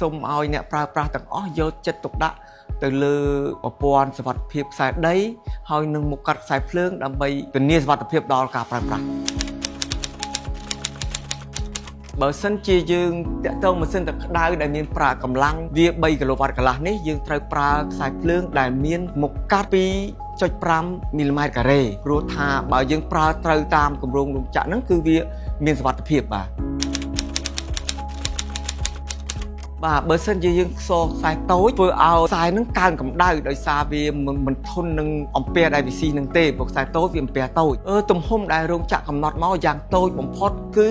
សូមឲ្យអ្នកប្រើប្រាស់ទាំងអស់យកចិត្តទុកដាក់ទៅលើប្រព័ន្ធសុវត្ថិភាពខ្សែដីហើយនិងមុខកាត់ខ្សែភ្លើងដើម្បីធានាសុវត្ថិភាពដល់ការប្រើប្រាស់បើសិនជាយើងតាក់ទងម៉ាស៊ីនទឹកក្តៅដែលមានប្រាកម្លាំងវា3គីឡូវ៉ាត់កន្លះនេះយើងត្រូវប្រើខ្សែភ្លើងដែលមានមុខកាត់2.5មីលីម៉ែត្រការ៉េព្រោះថាបើយើងប្រើត្រូវតាមគម្រោងរោងចក្រហ្នឹងគឺវាមានសុវត្ថិភាពបាទ បាទបើសិនជាយើងខ្សខ្សែតូចធ្វើឲ្យខ្សែហ្នឹងកើនកម្ដៅដោយសារវាមិនធន់នឹងអំពែដែលវាស៊ីនឹងទេព្រោះខ្សែតូចវាអំពែតូចអឺទំហំដែលរោងចក្រកំណត់មកយ៉ាងតូចបំផុតគឺ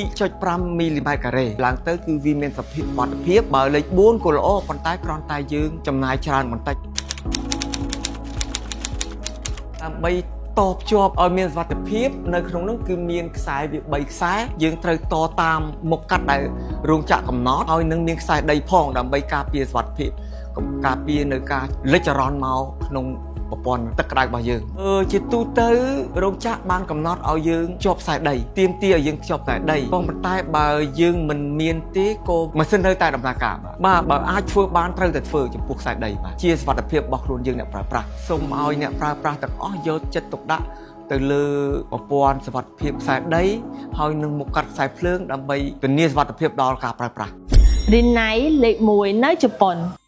2.5មីលីម៉ែត្រការ៉េឡើងទៅគឺវាមានសភាពវត្ថភាពបើលេខ4ក៏ល្អប៉ុន្តែគ្រាន់តែយើងចំណាយច្រើនបន្តិចដើម្បីតភ្ជាប់ឲ្យមានសុវត្ថិភាពនៅក្នុងនោះគឺមានខ្សែវា3ខ្សែយើងត្រូវតតាមមុខកាត់ដែលរោងចក្រកំណត់ហើយនឹងមានខ្សែដីផងដើម្បីការពារសុវត្ថិភាពកុំការពារនៅការលិចចរន្តមកក្នុងប្រព័ន្ធទឹកក្តៅរបស់យើងអឺជាទូទៅរោងចក្របានកំណត់ឲ្យយើងជាប់ខ្សែដីទាមទារឲ្យយើងជាប់ខ្សែដីប៉ុន្តែបើយើងមិនមានទេក៏ម៉ាស៊ីននៅតែដំណើរការបាទបើអាចធ្វើបានត្រូវតែធ្វើចំពោះខ្សែដីបាទជាសុវត្ថិភាពរបស់ខ្លួនយើងអ្នកប្រើប្រាស់សូមឲ្យអ្នកប្រើប្រាស់ទាំងអស់យកចិត្តទុកដាក់ទៅលើប្រព័ន្ធសុវត្ថិភាពខ្សែដីហើយនឹងមុខកាត់ខ្សែភ្លើងដើម្បីធានាសុវត្ថិភាពដល់ការប្រើប្រាស់ រីណៃលេខ1នៅជប៉ុន។